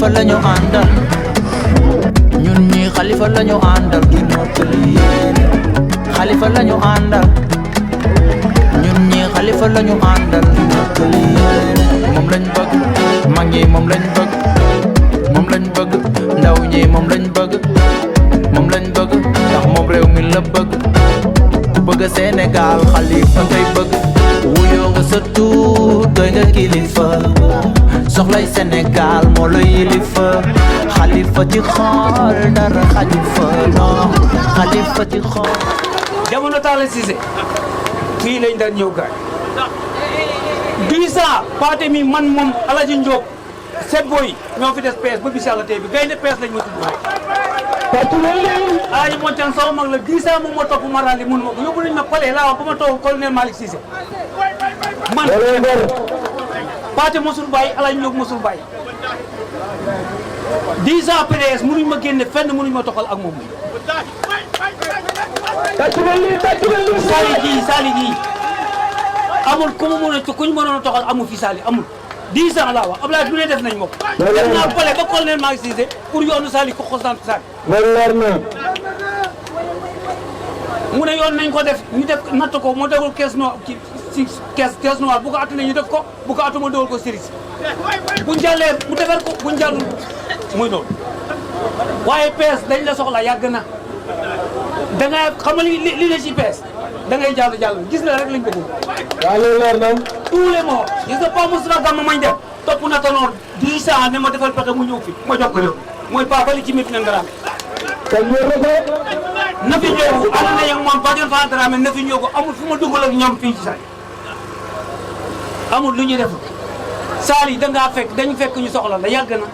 Khalifa lañu àndal ñun ñi Khalifa lañu àndal ngir mottali yéene Khalifa lañu àndal ñun ñi Khalifa lañu àndal ngir mottali yéene moom lañ bëgg mag ñi moom lañ bëgg moom lañ bëgg ndaw ñi moom lañ bëgg moom lañ bëgg ndax moom réew mi la bëgg ku bëgg Sénégal Khalifa ngay bëgg wuyoo nga sa tuut doy nga kilifa soxlay Sénégal moo la yilifa Khalifa ci xool dara Khalifa non Khalifa ci xool jamono Talla Cissé fii lañ daan ñëw gaay 10 ans paate mi man moom Alaji Ndiop set boy ñoo fi des PS ba bis yàlla tey bi gaynde PS lañ ma tudd Alaji moo tan sama mag la 10 ans moom moo topp ma ràlli mun ma ko yóbbu nañ ma palais laa wax ba ma toog colonel Malick Cissé man paate mosul bàyyi Alaji Ndiop mosul bàyyi 10 ans PDS mënuñ ma génne fenn mënuñ ma toxal ak moom Sali gii amul ku mu mën a ku ñu mënoon a toxal amul fi Sali amul 10 ans laa wax Abdoulaye du ne def nañ ma ko def naa pale ba colonel Malick Cissé pour yoonu Sali ko xosaan Sali mu ne yoon nañ ko def ñu def natt ko ma dégul caisse noire ci caisse noire bu ko attane ñu def ko bu ko attuma dégul ko siris buñ jàllee mu defar ko buñ jàllul muy noonu waaye PS dañ la soxla yàgg na da ngay xam nga li ne ci PS da ngay jàll gis la rek lañ bëgg. waaw loolu leer na. tous les mots gis nga Pa Moustapha Gamma mañ def topp na tanoor 10 ans ne ma defal pexe mu ñëw fi ma jox ko réew mooy Pa Bali ci métti na ngaraam. kon ñëw na ko. na fi ñëw ànd na ak moom Badiane Fall Dramé na fi ñëw ko amul fu ma dugal ak ñoom fii ci Sali amul lu ñuy def Sali da ngaa fekk dañu fekk ñu soxla la yàgg na.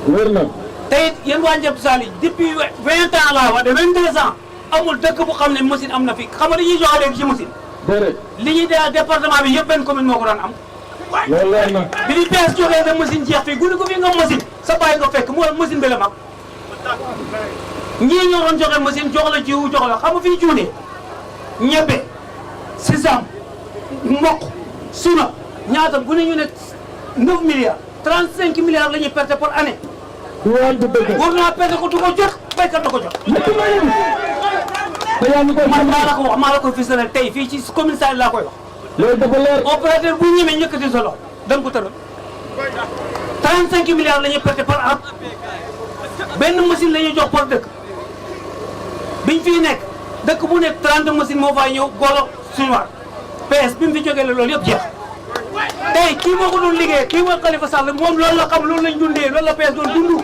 wér na. te it yéen waa Ndiépp Sali depuis 20 ans laa wax de 22 ans amul dëkk bu xam ne machine am na fi xam nga dañuy joxe léegi ci machine. déedéet. li ñuy dee département bi yëpp benn commune moo ko daan am. loolu leer na. bi di PS joxee sa machine jeex fii guddi ko fi nga machine sa bàyyi nga fekk moo machine bi la mag. ñii ñoo doon joxe machine jox la jiwu jox la xam nga fii cuune ñebe sisam mboq suna ñaata bu ne ñu ne 9 milliards 35 milliards la ñuy perte par année. war naa perte ko du ko jot béykat da ko jot. man maa la ko wax maa la ko fisale tey fii ci commune Sali laa koy wax. loolu dafa leer. opérateur bu ñemee ñëkkati sa loxo da nga ko tëral 35 milliards la ñuy perte par an benn machine la ñuy jox par dëkk biñ fii nekk dëkk bu nekk 30 machine moo fay ñëw golo suñu waat PS bi mu fi jógee la loolu yëpp jeex tey kii moo ko doon liggéey kii mooy Khalifa Sall moom loolu la xam loolu lañ dundee loolu la PS doon dund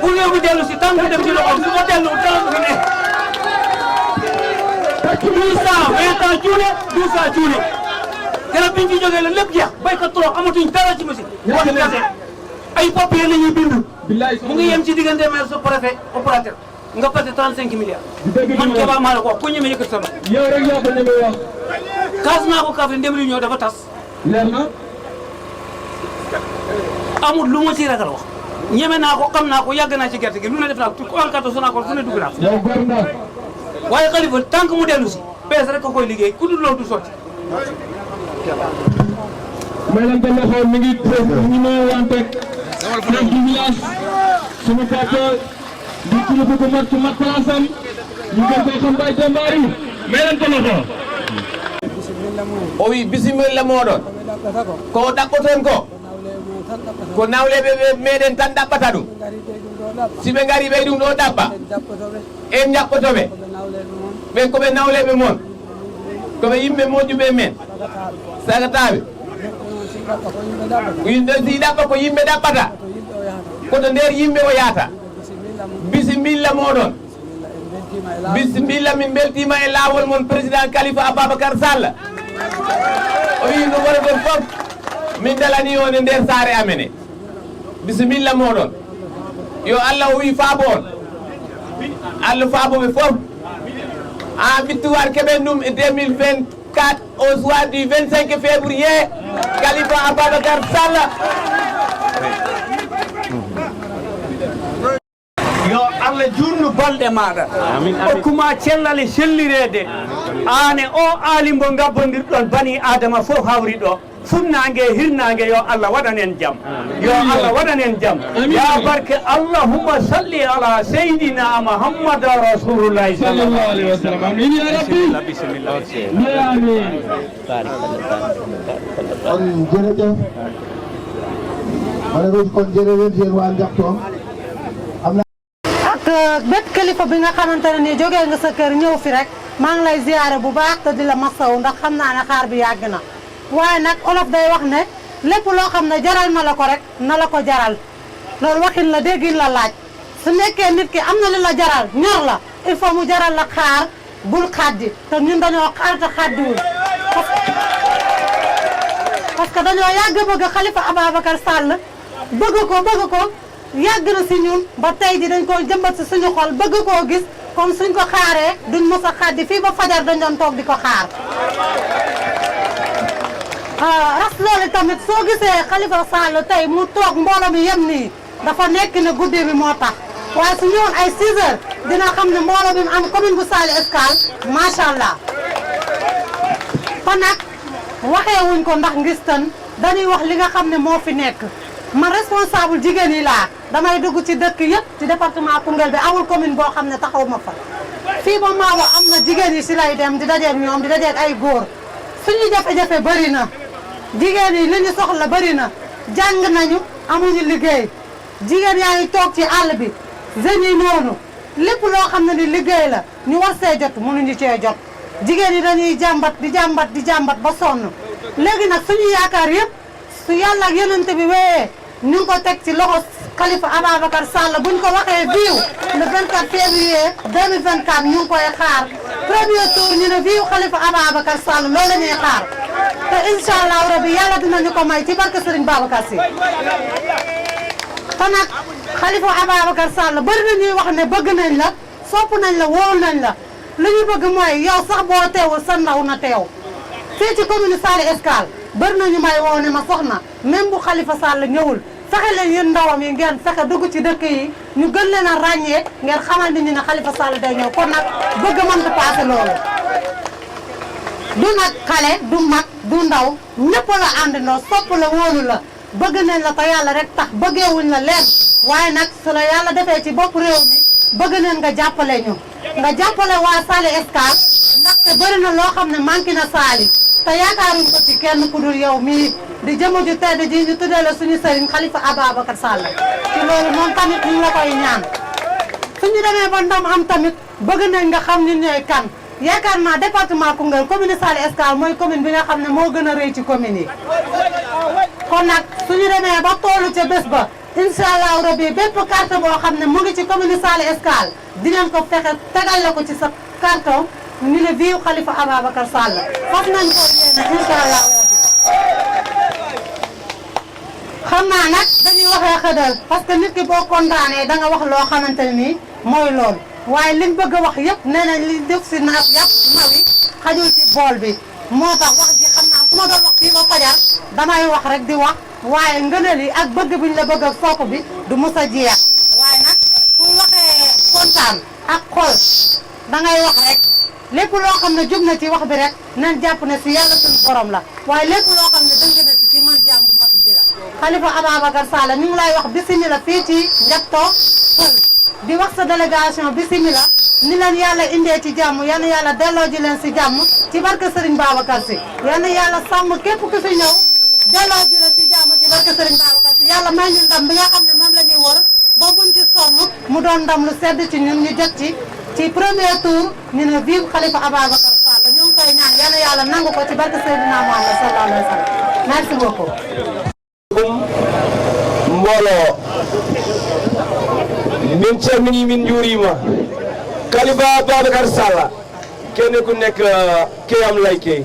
pour réew mi dellu si tant que dem ci loxoom su ko dellu dara du fi ne 10 ans 20 ans cuune 12 ans cuune garab biñ fi jógee la lépp jeex béykat trop amatuñ dara ci machine wax kese ay papier la ñuy bind mu ngi yem ci diggante maire sa préfet opérateur nga perte 35 milliards man Keba maa la ko wax ku ñeme yëkkat sama yow rek yaa ko ñeme wax. kaas naa ko Kaffrine dem li ñëw dafa tas leer na. amul lu ma ci ragal wax ñeme naa ko xam naa ko yàgg naa ci gerte gi lu ne def naa ko enquête su naa ko fu ne dugg naa ko yow góor na. waaye Khalifa tant que mu dellu si PS rek ko koy liggéey ku dul loolu du sotti may leen dem xool mi ngi ñu ngi wante chef du village suñu papa di kilifa bu mag ci mag place am ñu gën koy xam bay jàmbaar yi may leen ko loxo. o wi bisimilla moɗon ko ɗaɓɓoton ko nawleɓe meɗen tan ɗaɓɓata ɗum siɓe gari ɓey ɗum ɗo ɗaɓɓa en jaɓɓotoɓe ɓen koɓe nawleɓe moon koɓe yimɓe moƴƴuɓe men sagataɓe yimɓe si ɗaɓɓa ko yimɓe ɗaɓɓata koto nder yimɓe o yahata bisimilla moɗon bisimilla min beltima e lawol mon président Khalifa Ababacar Sall o wi no woni ɗon fof min dalani on e nder saare amene bisimilla moɗon yo Allah o wi faabo on Allah faaboɓe fof en victoire keɓen ɗum e 2024 au soir du 25 février Khalifa Ababacar Sall yo Allah jurnu balɗe maɗa hokkuma cellale sellirede ane o alimbo gabbodirɗon bani adama fof hawri ɗo funnaange hirnaange yo Allah waɗan en jam yo Allah waɗan en jam ya barke allahumma salli ala seydina muhammad rasulullahi sallallahu alaihi wasallam amin ya rabbi bismillah amin kon jërëjëf ma ne ko kon jërëjëf yéen waa Ndiakhtoom am na ak bépp kilifa bi nga xamante ne nii jógee nga sa kër ñëw fi rek maa ngi lay ziyaare bu baax te di la masawu ndax xam naa ne xaar bi yàgg na waaye nag olof day wax ne lépp loo xam ne jaral na la ko rek na la ko jaral loolu waxin la déggin la laaj su nekkee nit ki am na li la jaral ñor la il faut mu jaral la xaar bul xaddi te ñun dañoo xaar te xaddiwul parce que dañoo yàgg bëgg Khalifa Ababacar Sall bëgg ko yàgg na si ñun ba tey ji dañ ko jëmbat si suñu xol bëgg koo gis comme suñ ko xaaree duñ mos a xaddi fii ba fajar dañ doon toog di ko xaar ras loolu tamit soo gisee Khalifa Sall tey mu toog mbooloo mi yem nii dafa nekk ne guddi bi moo tax waaye su ñëwoon ay 6 heures dina xam ne mbooloo bi mu am commune bu Saly Escale macha allah kon nag waxee wuñ ko ndax ngistan dañuy wax li nga xam ne moo fi nekk man responsable jigéen yi laa damay dugg ci dëkk yëpp ci département Koungheul bi amul commune boo xam ne taxaw ma fa fii ba Maabo am na jigéen yi si lay dem di dajeeg ñoom di dajeeg ay góor suñu jafe-jafe bëri na jigéen yi li ñu soxla bëri na jàng nañu amuñu liggéey jigéen yaa ngi toog ci àll bi jeunes yi noonu lépp loo xam ne ni liggéey la ñu war see jot mënuñu cee jot jigéen yi dañuy jàmbat di jàmbat ba sonn léegi nag suñu yaakaar yëpp su yàlla ak yonent bi wéyee ñu ngi ko teg ci loxo Khalifa Ababacar Sall buñ ko waxee biiw le 24 février 2024 ñu ngi koy xaar premier tour ñu ne biiw Khalifa Ababacar Sall loolu la ñuy xaar te incha allahu rabi yàlla dinañu ko may ci barke Serigne Babacar Sy te nag Khalifa Ababacar Sall bëri na ñuy wax ne bëgg nañ la sopp nañ la wóolu nañ la li ñu bëgg mooy yow sax boo teewul sa ndaw na teew fii ci commune Saly Escale bëri nañu may woo ne ma soxna même bu Khalifa Sall ñëwul fexe leen yéen ndawam yi ngeen fexe dugg ci dëkk yi ñu gën leen a ràññee ngeen xamal nit ñi ne Khalifa Sall day ñëw kon nag bëgg mënta passé loolu du nag xale du mag du ndaw ñëpp la àndandoo sopp la wóolu la bëgg nañ la te yàlla rek tax bëggeewuñ la leen waaye nag su la yàlla defee ci bopp réew mi bëgg nañ nga jàppale ñu nga jàppale waa Saly Escale ndaxte bëri na loo xam ne manqué na Saly te yaakaaruñ ko ci kenn ku dul yow mii di jëmm ju tedd ji ñu tuddee la suñu sëriñ Khalifa Ababacar Sall ci loolu moom tamit ñu la koy ñaan suñu demee ba ndam am tamit bëgg nañ nga xam ni ñooy kan yaakaar naa département Koungheul commune Saly Escale mooy commune bi nga xam ne moo gën a rëy ci commune yi kon nag suñu demee ba toolu ca bés ba incha allahu rabi bépp carte boo xam ne mu ngi ci commune Saly Escale dinañ ko fexe tegal la ko ci sa carton ñu ne vive Khalifa Ababacar Sall fas nañ ko yéene incha allahu rabi xam naa nag dañuy waxee xëdal parce que nit ki boo kontaanee da nga wax loo xamante ne nii mooy loolu waaye liñ bëgg a wax yëpp nee nañ li def si naaf yëpp naw yi xajul ci bool bi moo tax wax ji xam naa su ma doon wax fii ba fajar damay wax rek di wax waaye ngëneel yi ak bëgg biñ la bëgg ak sopp bi du mës a jeex waaye nag pour waxee kontaan ak xol da ngay wax rek lépp loo xam ne jub na ci wax bi rek nañ jàpp ne si yàlla suñu borom la waaye lépp loo xam ne dëng na ci man jàmm bu matu bi la Khalifa Ababacar Sall ñu ngi lay wax bisimila fii ci Ndiakhto Pël di wax sa délégation bisimila ni leen yàlla indee ci jàmm yal na yàlla delloo ji leen si jàmm ci barke Serigne Babacar Sy yal na yàlla sàmm képp ku fi ñëw delloo ji la si jàmm ci barke Serigne Babacar Sy yàlla may ñu ndam bi nga xam ne moom la ñuy wër ba buñ ci sonn mu doon ndam lu sedd ci ñun ñu jot ci premier tour ñu ne vive Khalifa Ababacar Sall ñu ngi koy ñaan yal na yàlla nangu ko ci barke Seydina Muhammad sallallahu alayhi wa sallam merci beaucoup. mbooloo min calmini min juurima Khalifa Ababacar Sall kenn ku nekk keyam lay key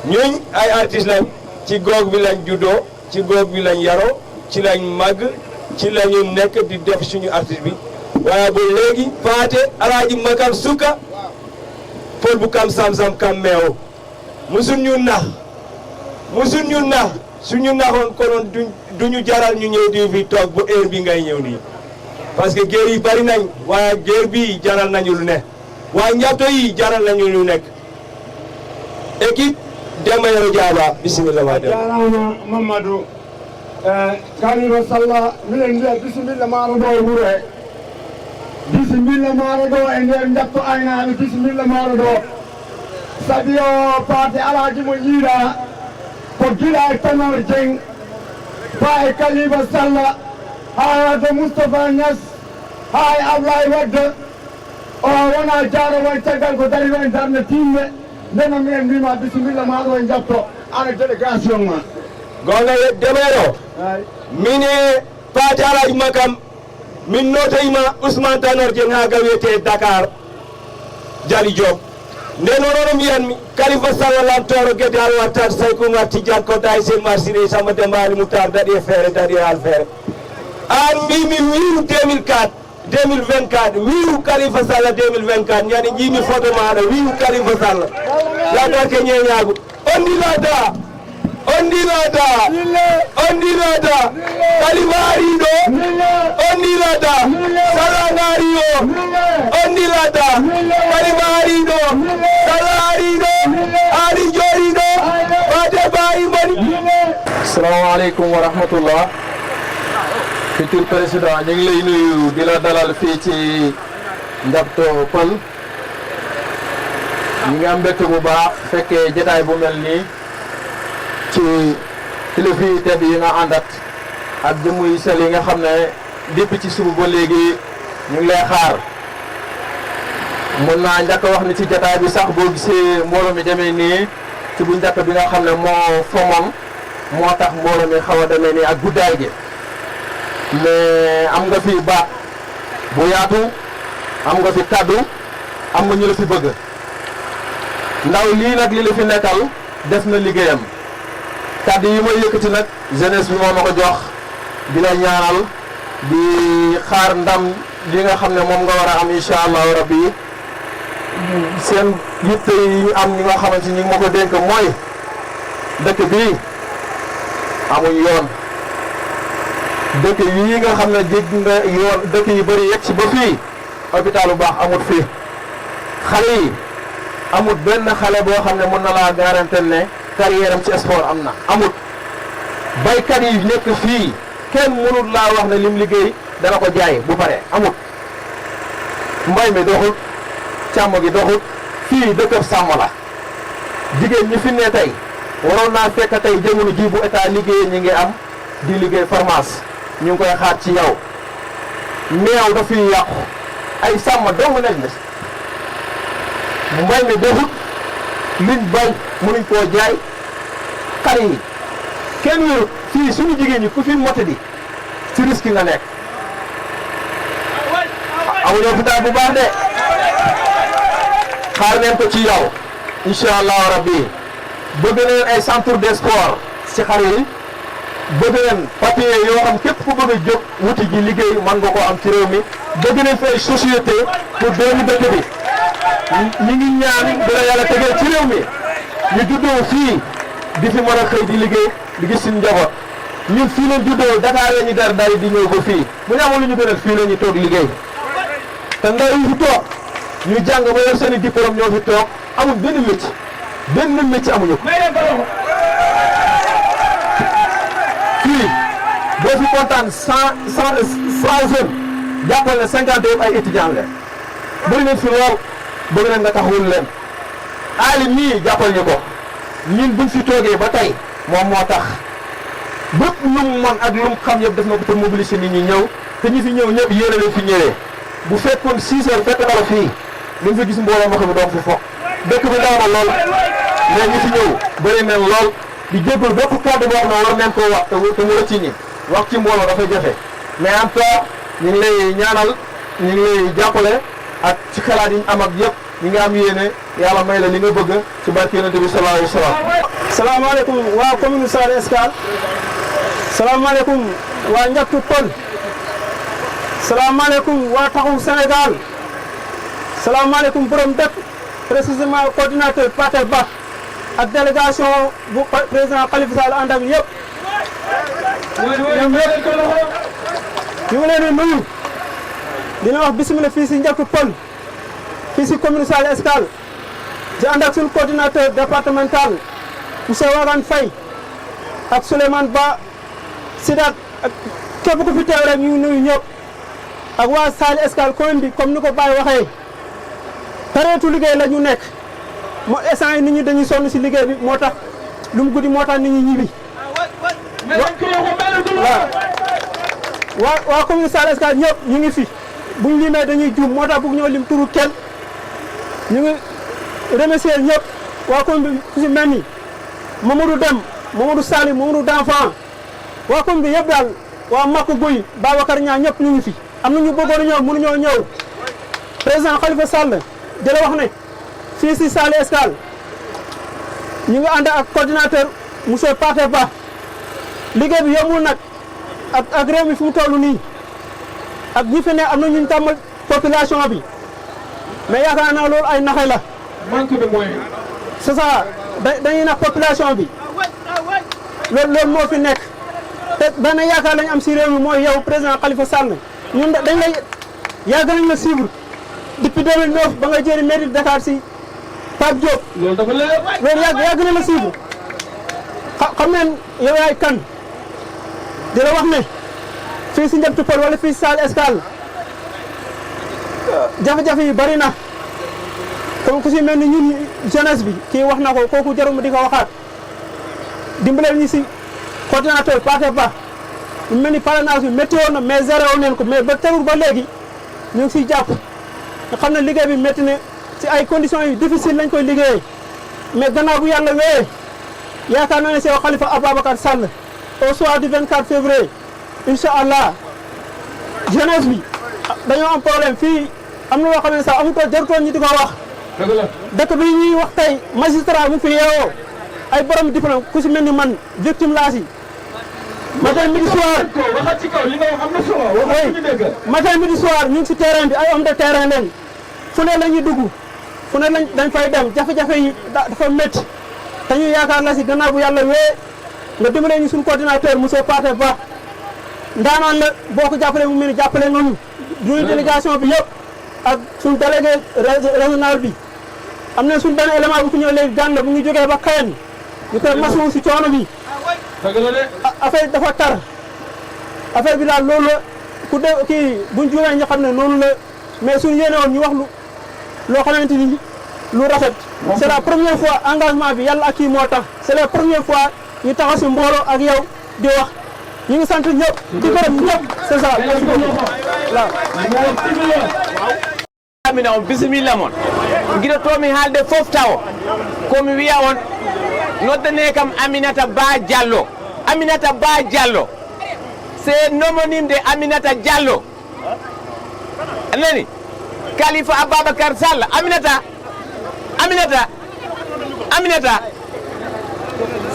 ñuñ ay artiste lañ ci goog bi lañ juddoo ci goog bi lañ yaroo ci lañ màgg ci lañu nekk di def suñu artiste bi waaye ba léegi paate alaaji makam sukka pol bu kam sam-sam kam meew musul ñu nax suñu naxoon konoon duñu jaral ñu ñëw di fi toog ba heure bi ngay ñëw nii parce que géer yi bari nañ waaye géer bi jaral nañu lu ne waaye njabto yi jaral nañu lu nekk équipe Demba Yoro Diaba bisimilla ma dem jarama Mamadou Khalifa Sall miɗen mbiya bisimilla maɗo ɗo e wuuro he bisimilla maɗo ɗo e nder jatto aynaɓe bisimilla maɗo ɗo sabi o parti alaji mo yiiɗa ko gila e Tanor Dieng fa e Khalifa Sall ha to Moustapha Niass ha e Ablaye Wade o wona jaarowon caggal ko dari wen darde timɓe ndeno minen mbima bisimilla maɗo e jatto ana délégation ma gonga Demba Yoro mine Paate Alaji Makam min notoyima Ousmane Tanor Dieng ha gawete Dakar Jali Diop nden onono mbiyanmi Khalifa Sall lamtoro gueɗe al wattat Saykoumar Tidiane Kodda e sen marsiré Samba Demba Ali Moutar daɗi e feere daɗi e hal feere an mbimi wiru 2004 2024 wiru Khalifa Sall 2024 ñande jiimi photo maɗa wiru Khalifa Sall lagarke ñeñagu on ndilata Khalifa ariɗo on ndilata Sall ngari o on ndilata Khalifa ariɗo Sall ariɗo ari jooɗiɗo fate bayi boni. Assalamu alaikum wa rahmatullah. Futur président ñu ngi lay nuyu di la dalal fii ci Njabto Pël ñi ngi am mbégte bu baax fekkee jotaay bu mel nii ci kilifa yi tedd yi nga àndat ak jëmm yu sell yi nga xam ne depuis ci suba ba léegi ñu ngi lay xaar mun naa njëkk wax ni ci jotaay bi sax boo gisee mbooloo mi demee nii ci bu njëkk bi nga xam ne moo fomoon moo tax mbooloo mi xaw a demee nii ak guddaay gi mais am nga fi baat bu yaatu am nga fi kaddu am nga ñu la fi bëgg ndaw lii nag li la fi nekkal def na liggéeyam kaddu yi may yëkkati nag jeunesse bi moo ma ko jox di la ñaanal di xaar ndam li nga xam ne moom nga war a am incha allahu rabbi seen yitte yi am ñi nga xamante ni ma ko dénk mooy dëkk bii amuñ yoon dëkk yi nga xam ne jégg nga yoon dëkk yu bëri yegg si ba fii hôpital bu baax amut fii xale yi amut benn xale boo xam ne mën na laa garantir ne carrière am ci sport am na amut baykat yi nekk fii kenn mënul laa wax ne lim liggéey dana ko jaay bu pare amut mbay mi doxul càmm gi doxul fii dëkkab sàmm la jigéen ñi fi ne tey waroon naa fekk tey jamono ji bu état liggéeyee ñi ngi am di liggéey pharmacie ñu ngi koy xaar ci yow meew dafiy yàqu ay sàmm dong nañ des mbay mi doxut liñ bay mënuñ koo jaay xar yi kenn wérut fii suñu jigéen ñi ku fi mote di ci risque nga nekk amuñu hôpital bu baax de xaar neen ko ci yow incha allahu rabbi bëgg neen ay centre de sport ci xar yi bëgg neen papier yoo xam képp ku bëgg a jóg wuti ji liggéey mën nga koo am ci réew mi bëgg neen fi ay société pour doomu dëkk bi ñi ngi ñaan bi la yàlla tegee ci réew mi ñu juddoo fii di fi mën a xëy di liggéey di gis suñu njaboot ñun fii lañ juddoo Dakar la ñu dar dari di ñëw ba fii bu ñu amoon lu ñu gënal fii la ñu toog liggéey te ndaw yi fi toog ñu jàng ba yor seen i diplôme ñoo fi toog amul benn métier amuñu ko fii boo fi kontaan cent jeunes jàppal ne 50 yëpp ay étudiants la bëri nañ fi lool bëgg nañ nga taxawul leen aali mii jàppal ñu ko ñun buñ fi toogee ba tey moom moo tax bépp lu mu mën ak lu mu xam yëpp def na ko pour mobiliser nit ñi ñëw te ñi fi ñëw ñëpp yéen a leen fi ñëwee bu fekkoon 6 heures fekk na la fii li nga fi gis mbooloo ma ko bi doon fi foog dëkk bi ndaw na lool mais ñi fi ñëw bëri nañ lool di jégalu bépp kàddu boo xam ne war nañ koo wax te mu la ci ñi wax ci mbooloo dafay jafe mais en tout cas ñu ngi lay ñaanal ñu ngi lay jàppale ak ci xalaat yi ñu am ak yëpp ñu ngi am yéene yàlla may la li nga bëgg ci barke Yonent bi sallallahu alayhi wa sallam. salaamaaleykum waa commune Saly Escale salaamaaleykum waa Njabtu Pël salaamaaleykum waa Taxawu Sénégal salaamaaleykum borom dëkk précisément coordinateur Pathé Ba ak délégation bu président Khalifa Sall ànd ak yëpp ñoom ñëpp ñu ngi leen di nuyu dina wax bisimilah fii si Njabtu Pël fii si commune Saly Escale di ànd ak suñu coordinateur départemental monsieur Wagan Faye ak Souleymane Ba Sidat ak képp ku fi teew rek ñu ngi nuyu ñëpp ak waa Saly Escale commune bi comme ni ko Baye waxee période liggéey la ñu nekk moo instant yi nit ñi dañuy sonn si liggéey bi moo tax lu mu guddi moo tax nit ñi ñibbi. waa commune Saly Escale ñëpp ñu ngi fi buñ limee dañuy juum moo tax bëgg ñoo lim turu kenn ñu ngi remercier ñëpp waa commune bi ku si mel ni Mamadou Dem Mamadou Sali Mamadou Danfan waa commune bi yëpp daal waa Makk Guy Babacar Niang ñëpp ñu ngi fi am na ñu bëggoon a ñëw mënuñoo ñëw président Khalifa Sall di la wax ne fii si Saly Escale ñu ngi ànd ak coordinateur monsieur Pathé Ba liggéey bi yombul nag ak réew mi fu mu toll nii ak ñi fi ne am na ñu tàmmal population bi mais yaakaar naa loolu ay naxe la. manque de moyens. c'est ça dañuy nax population bi loolu moo fi nekk te benn yaakaar lañ am si réew mi mooy yow président Khalifa Sall ñun dañ lay yàgg nañ la suivre depuis 2009 ba nga jëri mairie de Dakar si Pape Diop. loolu dafa leer. loolu yàgg na la suivre xam ngeen yow yaay kan di la wax ne fii si Ndiabtou Peulh wala fii si Saly Escale jafe-jafe yi bari na comme ku si mel ni ñun jeunesse bi kii wax na ko kooku jarul di ko waxaat dimbaleel ñi si coordinateur Pathé Ba ñu mel ni parrainage bi métti woon na mais zéro woon neen ko mais ba terul ba léegi ñu ngi siy jàpp nga xam ne liggéey bi métti ne si ay conditions yu difficile lañ koy liggéeyee mais gannaaw bu yàlla wéyee yaakaar naa ne si Khalifa Ababacar Sall au soir du 24 février incha allah jeunesse bi dañoo am problème fii am na loo xam ne sax amutoon jarutoon ñi di ko wax. dëkk bi ñuy wax tey magistrat mu fi yeewoo ay borom diplôme ku si mel ni man victime laa si. matin midi soir waxal ci kaw li nga wax am na solo. matin midi soir ñu ngi si terrain bi ay homme de terrain leen fu ne la ñuy dugg fu ne dañ fay dem jafe-jafe yi dafa métti te ñu yaakaar la si gannaaw bu yàlla wee nga dimbalee ñu suñu coordinateur monsieur Pathé Ba ndaanaan la boo ko jàppalee mu mel ni jàppale nga ñu. duñu délégation bi yëpp ak suñu délégué régional bi am na suñu benn élément bu fi ñëw léegi gànn bu ñu jógee ba Kayen ñu koy masu si coono bi. affaire dafa tar affaire bi daal loolu la ku de kii buñ juumee ñu xam ne noonu la mais suñu yéene woon ñu wax loo xamante ni lu rafet. c'est la première fois engagement bi yàlla ak kii moo tax c'est la première fois ñu taxaw si mbooloo ak yow di wax ñu ngi sant ñëpp di gërëm ñëpp c'est ça. amina on bisimilla moon guiɗo to mi haalde fof tawo komi wiya on noddane kam Aminata Ba Diallo Aminata Ba Diallo c'est nomonyme de Aminata Diallo anani Khalifa Ababacar Sall Aminata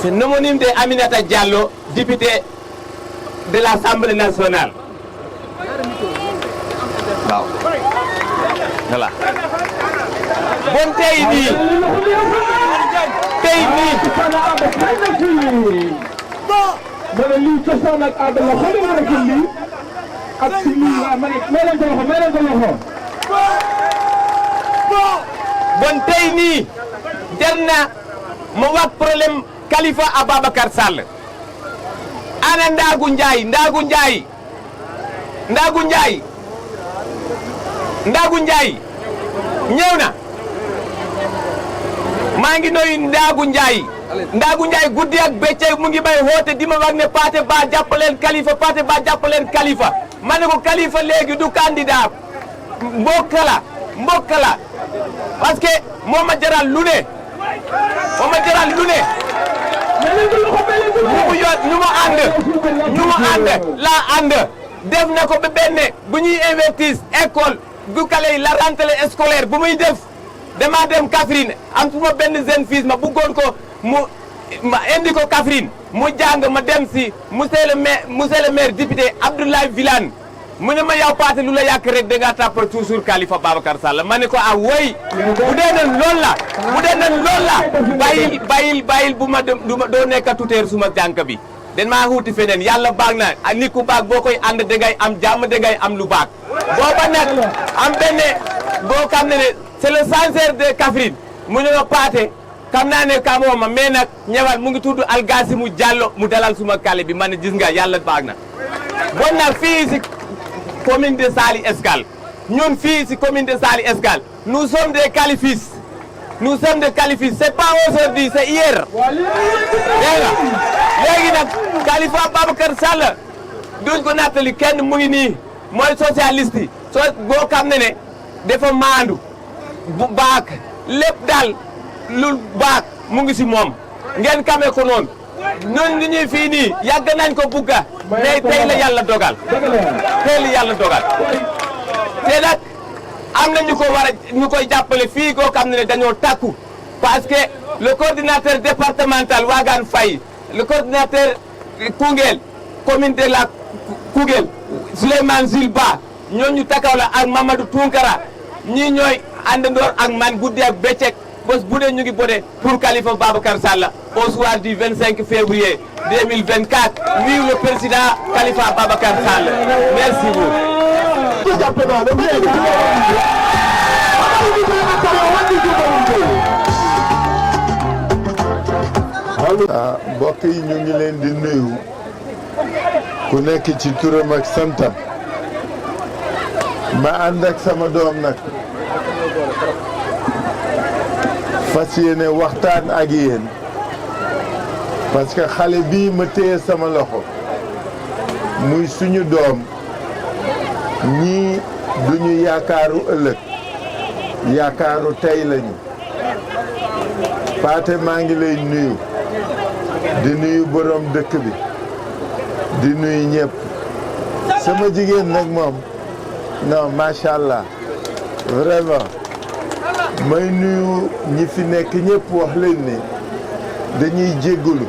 c'est nomonyme de Aminata Diallo député de l'Assemblée nationale waaw voilà bon tey nii mana lii cosaan ak aada la xooli ma rek lii ak si lii waa ma ne may leen ko loxo bon tey nii jar na ma wax problème Khalifa Ababacar Sall ana Ndaagu Njaay ñëw na maa ngi nuyu Ndaagu Njaay guddi ak bëccëg mu ngi bay hoote di ma wax ne Pathé Ba jàppaleen Khalifa ma ne ko Khalifa léegi du candidat mbokk la parce que moo ma jaral lu ne ñu mu ànd laa ànd def na ko ba benn bu ñuy investir école bu kale yi la rentrée scolaire bu muy def dama dem Kaffrine am suma benn jeune fils ma bëggoon ko ma indi ko Kaffrine mu jàng ma dem si monsieur le maire député Abdoulaye Wilane mu ne ma yow Pathé lu la yàq rek da ngaa tàppal toujours Khalifa Babacar Sall ma ne ko ah woy bu dee nan loolu la bàyyil bu ma doo nekk tuteer suma jànk bi den maa xuuti feneen yàlla baax na nit ku baax boo koy ànd dangay am jàmm dangay am lu baax booba nag am benn boo xam ne c'est le censeur de Kaffrine mu ne ma Pathé xam naa ne kamoo ma mais nag ñëwal mu ngi tudd Algasimu Diallo mu dalal suma kale bi man gis nga yàlla baax na bon nag fii si commune de Saly Escale ñun fii si commune de Saly Escale nous sommes des califis nous sommes des califis c'est pas aujourd'hui c'est hier dégg nga léegi nag Khalifa Ababacar Sall duñ ko nattali kenn mu ngi nii mooy socialiste yi boo xam ne dafa maandu bu baax lépp daal lu baax mu ngi si moom ngeen kame ko noonu ñun ñu ñuy fii nii yàgg nañ ko bugga mais tey la yàlla dogal tey la yàlla dogal te nag am na ñu ko war a ñu koy jàppale fii koo xam ne dañoo takku parce que le coordinateur départemental Wagan Faye le coordinateur Koungheul commune de la Koungheul Souleymane Zilba ñooñu takaw la ak Mamadou Tunkara ñii ñooy àndandoor ak man guddi ak bëccëg bés bu dee ñu ngi bote pour Khalifa Babacar Sall au soir du 25 février 2024 vive le président Khalifa Babacar Sall merci beaucoup. mbokk yi ñu ngi leen di nuyu ku nekk ci turam ak santam ma ànd ak sama doom nag fas yéene waxtaan ak yéen parce que xale bii ma téye sama loxo muy suñu doom ñii duñu yaakaaru ëllëg yaakaaru tey lañu Paate maa ngi lay nuyu di nuyu borom dëkk bi di nuyu ñëpp sama jigéen nag moom non macha allah vraiment may nuyu ñi fi nekk ñëpp wax leen ni dañuy jéggalu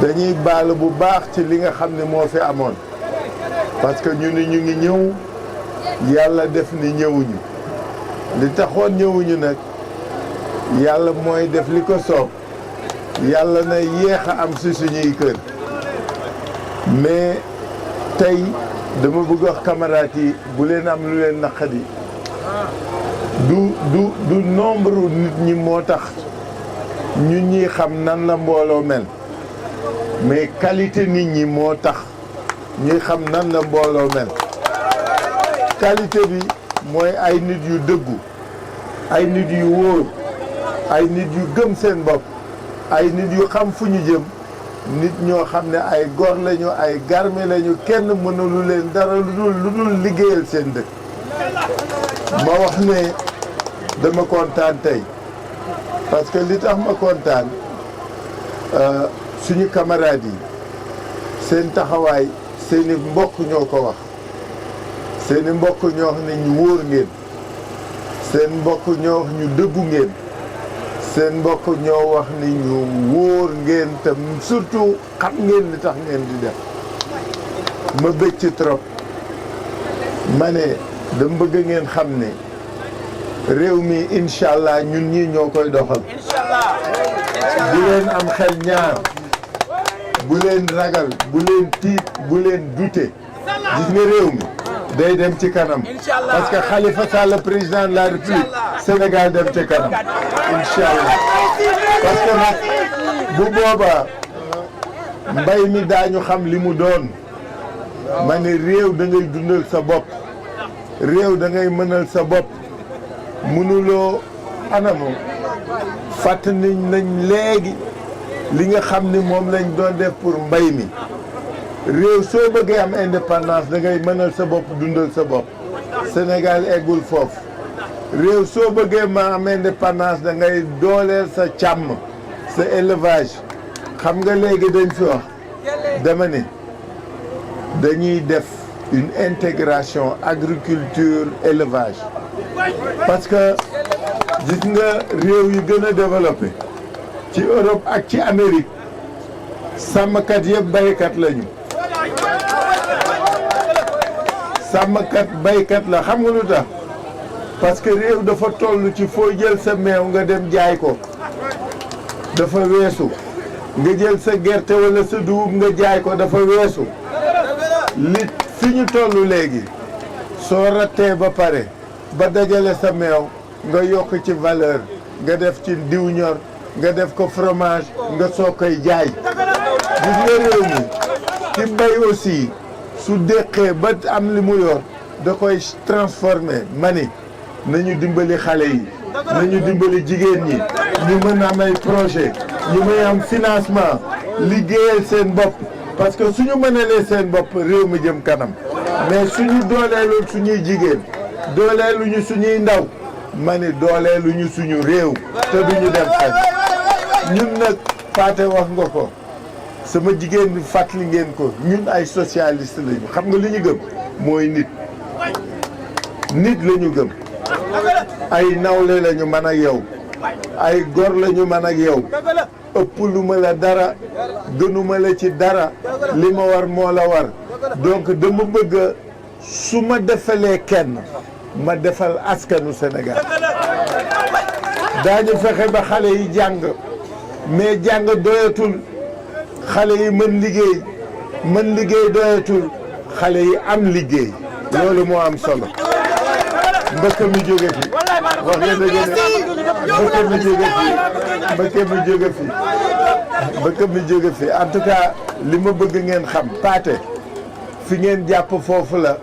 dañuy baal bu baax ci li nga xam ne moo fi amoon parce que ñu ni ñu ngi ñëw yàlla def ni ñëwuñu li taxoon ñëwuñu nag yàlla mooy def li ko soob yàlla na yéex a am si suñuy kër mais tey dama bëgg wax camarades yi bu leen am lu leen naqadi du nombre nit ñi moo tax ñun ñi xam nan la mbooloo mel mais qualité nit ñi moo tax ñuy xam nan la mbooloo mel qualité bi mooy ay nit yu dëggu ay nit yu wóor ay nit yu gëm seen bopp ay nit yu xam fu ñu jëm nit ñoo xam ne ay góor lañu ay garme lañu kenn mënulu leen dara lu dul liggéeyal seen dëkk ma wax ne dama kontaan tey parce que li tax ma kontaan suñu camarades yi seen taxawaay seeni mbokk ñoo ko wax seeni mbokk ñoo wax ne ñu wóor ngeen seen mbokk ñoo wax ñu dëggu ngeen seen mbokk ñoo wax ni ñu wóor ngeen te surtout xam ngeen li tax ngeen di def ma bëgg ci trop ma ne dama bëgg ngeen xam ne réew mi incha allah ñun ñii ñoo koy doxal bu leen am xel ñaar bu leen ragal bu leen tiit bu leen dute gis nga réew mi day dem ci kanam parce que Khalifa Sall président de la République Sénégal dem ci kanam incha allah parce que nag bu boobaa mbay mi daañu xam li mu doon ma ne réew da ngay dundal sa bopp réew da ngay mënal sa bopp mënuloo anamo fàtt nañ léegi li nga xam ni moom lañ doon def pour mbay mi réew soo bëggee am indépendance da ngay mënal sa bopp dundal sa bopp Sénégal eggul foofu réew soo bëggee ma am indépendance da ngay dooleel sa càmm sa élevage xam nga léegi dañ fi wax dama ne dañuy def une intégration agriculture élevage parce que gis nga réew yi gën a développé ci Europe ak ci Amérique sàmmkat yëpp baykat lañu sàmmkat baykat la xam nga lu tax parce que réew dafa toll ci foo jël sa meew nga dem jaay ko dafa weesu nga jël sa gerte wala sa dugub nga jaay ko dafa weesu li fi ñu toll léegi soo rattee ba pare ba dajale sa meew nga yokk ci valeur nga def ci diw ñor nga def ko fromage nga soo koy jaay gis nga réew mi ki mbay aussi su déqee ba am li mu yor da koy transformer mani nañu dimbali xale yi nañu dimbali jigéen ñi ñu mën a am ay projet ñu mën a am financement liggéeyal seen bopp parce que suñu mënalee seen bopp réew mi jëm kanam mais suñu dooleelul suñuy jigéen dooleeluñu suñuy ndaw ma ni dooleeluñu suñu réew te duñu dem fenn ñun nag Pathé wax nga ko sama jigéen bi fàttali ngeen ko ñun ay socialiste lañu xam nga li ñu gëm mooy nit la ñu gëm ay nawle lañu man ak yow ay gor lañu man ak yow ëpp lu ma la dara gënuma la ci dara li ma war moo la war donc dama bëgg su ma defalee kenn ma defal askanu Sénégal daañu fexe ba xale yi jàng mais jàng doyatul xale yi mën liggéey doyatul xale yi am liggéey loolu moo am solo mbëkk mi jóge fi wax nga dëgg mbëkk mi jóge fi en tout cas li ma bëgg ngeen xam Pathé fi ngeen jàpp foofu la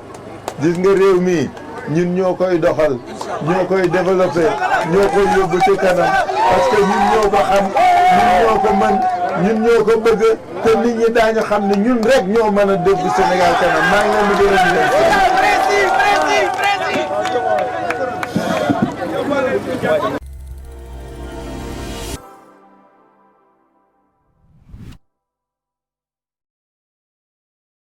gis nga réew mi ñun ñoo koy doxal ñoo koy développé ñoo koy yóbbu ci kanam parce que ñun ñoo ko xam ñun ñoo ko mën ñun ñoo ko bëgg te nit ñi daañu xam ne ñun rek ñoo mën a dégg Sénégal kanam maa ngi leen di gërëm